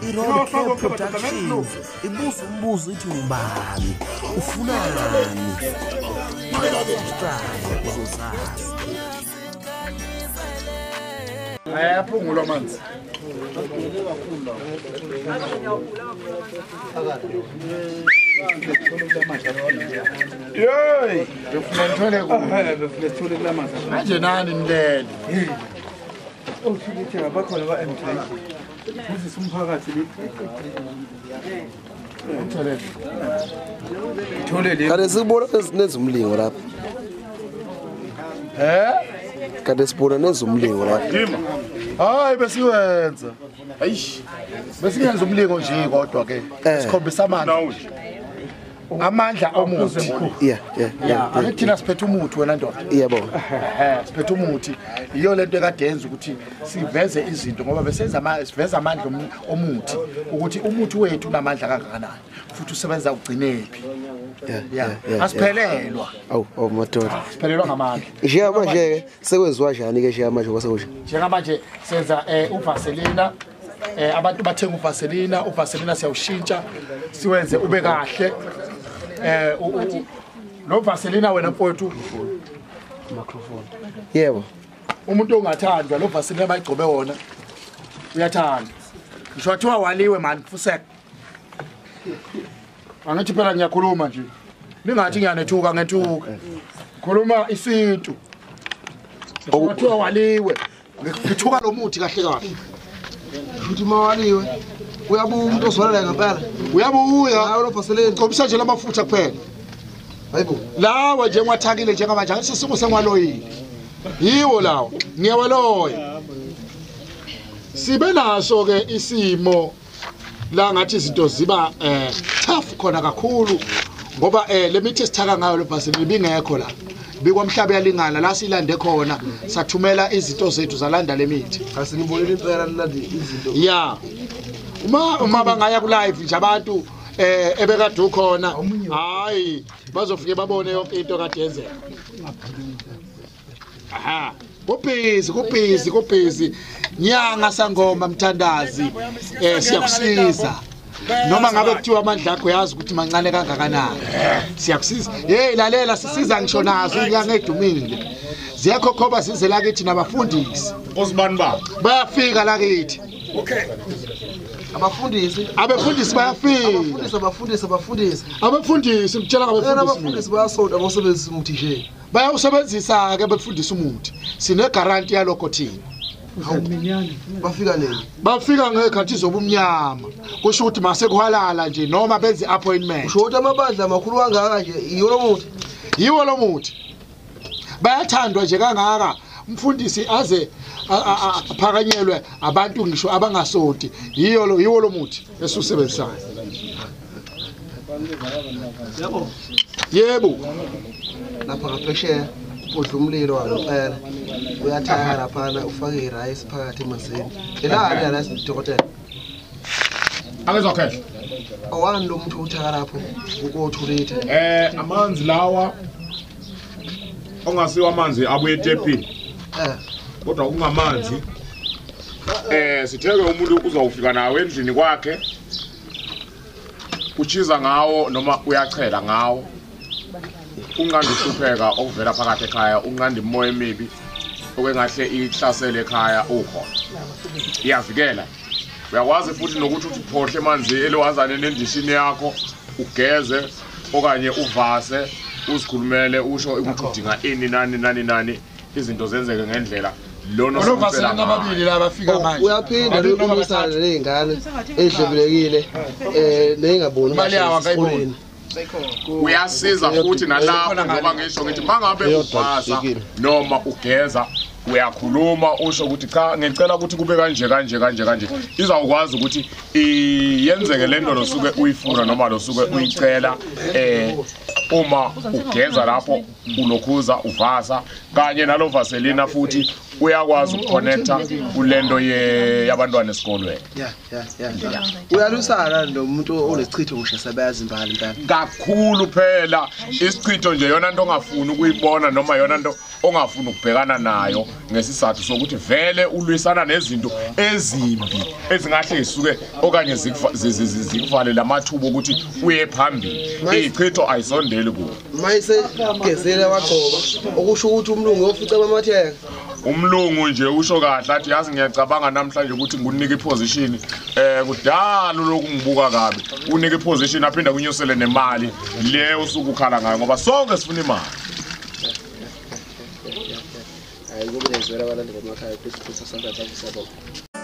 I-Road Care Productions ibuza umbuzo ithi ubani ufunani subscribe uzozazi. Ayaphungulwa amanzi. Yey, befuna ngithole ku. Befuna sithole kulamanzi. Manje nani nilele? Awuthi abakhona ba MJ. Uzisa umphakathi le. Uthole. Thole le. Kade sibona nezumlingo lapha. Eh? Kade sibona nezumlingo lapha. Hayi besiwenza. Ayish. Besingenza umlingo nje kodwa ke. Sikhombisa amandla. Amandla omuthi. Yeah. Ake thina siphethe umuthi wena ndoda. Yebo. Siphethe umuthi. Iyo lento ekade yenza ukuthi siveze izinto ngoba besenza siveza amandla omuthi ukuthi umuthi wethu unamandla kangakanani futhi usebenza ugcinephi. Yeah. Asiphelelwa. Awu madoda. Siphelelwa ngamandla. Njengamanje sekwenziwa njani ke njengamanje kwasekusha? Njengamanje senza uVaselina. Abantu bathenga uVaselina, uVaselina siyawushintsha siwenze ube kahle. Lo Vaselina wena mfowethu microphone. Yebo. Umuntu ongathandwa lo Vaselina bayigcobe wona uyathanda. Ngisho athiwa waliwe man fusek. Angithi phela ngiyakhuluma nje. Ningathi ngiyanethuka ngethuka. Khuluma isintu. Okuthiwa waliwe. Ngithuka lo muthi kahle kahle. Futhi mawaliwe. Uyabuya umuntu ozwalala ngempela. Uyabuya. Hayi lo Vaseline. Gcobisa nje lamafutha kuphela. Hayibo. Lawa nje ngiwathakile njengamanje angithi sisimo sengwaloyile. Yiwo lawo. Ngiyawaloya. Sibe naso ke isimo la ngathi izinto ziba tough khona kakhulu ngoba le mithi esithaka ngayo lo Vaseline ibingekho la. Bikwamhlaba yalingana la silande khona sathumela izinto zethu zalanda le mithi. Asinibonile impela lilande izinto. Yeah. Uma bangaya ku live nje abantu ebekade ukhona hayi bazofike babone yonke into kade yenzeka. Aha, kubhizi nyanga sangoma mthandazi siyakusiza. Noma ngabe kuthiwa amandla akho yazi ukuthi mancane kangakanani. Siyakusiza. Hey lalela sisiza ngisho nazo inyanga edumile. Ziyakhokhoba size lakithi nabafundisi. Osibani ba? Bayafika lakithi. Okay. Abafundisi. Abafundisi bayafika. Abafundisi. Abafundisi ngitshela ngabafundisi. Abafundisi bayasonta abasebenzisa umuthi nje. Bayawusebenzisa ke befundisa umuthi. Sine guarantee yalokho thina. Bafika nini? Bafika ngekhathi zobumnyama. Kusho ukuthi masekuhalala nje noma benze appointment. Usho ukuthi amabandla amakhulu kangaka nje yiwo lo muthi. Yiwo lo muthi. Bayathandwa nje kangaka. Umfundisi aze aphakanyelwe abantu ngisho abangasonti. Yiwo lo muthi esiwusebenzisayo. Yebo. Lapha ngaphesheya ubhodla umlilo wangempela. Uyathaka laphana ufake irice phakathi emanzini. Elani la dokotela. Akezokhehle. Awani lo muntu uthaka lapho ukothulitha. Amanzi lawa ongasiwa amanzi abuye etepini. Kodwa kungamanzi. Sitheke umuntu uzawufika nawe endlini kwakhe. Uchiza ngawo noma uyachela ngawo. Unqanda uhlupheka okuvela phakathi ekhaya, unqanda imoya emibi okwengahle ihlasele ekhaya ukhona. Iyavikela. Uyakwazi futhi nokuthi uthi phohle emanzi elewazane nendishini yakho, ugeze okanye uvase, uzikhulumele usho ukuthi udinga ini nani nani nani, izinto zenzeke ngendlela. Lona Vaseline ababili laba fika manje. Uyaphinda ukulwisana nezingane edlebelekile neyingaboni kahle. Uyasiza futhi nalapho ngoba ngisho ngithi mangabe uvasa noma ugeza uyakhuluma usho ukuthi cha ngicela ukuthi kube kanje kanje kanje kanje, izawukwazi ukuthi iyenzeke lento losuke uyifuna noma losuke uyicela. Uma ugeza lapho ulokhuza uvasa kanye nalo Vaselina futhi Uyakwazi ukuconnecta kulento yabantwana esikolweni. Yeah. Uyalusana nomuntu onesichitho kusho sebayazi imbali impela. Kakhulu phela isichitho nje yona nto ongafuni ukuyibona noma yona nto ongafuni ukubhekana nayo ngesizathu sokuthi vele ulwisana nezinto ezimbi ezingahle zisuke okanye zikuvalele amathuba ukuthi uye phambili. Ichitho ayisondeli kuwe. Mayisegezele wagcoba okusho ukuthi umlungu uyofica amamatheka. Umlungu nje usho kahle athi yazi ngiyacabanga namhlanje ukuthi ngikunike iposition kudala lokhu ngibuka kabi, unike iposition aphinda kunyusele nemali le usuke ukhala ngayo ngoba sonke sifuna imali. Hayi kube nezwela abalandeli emakhaya, please please, sometimes.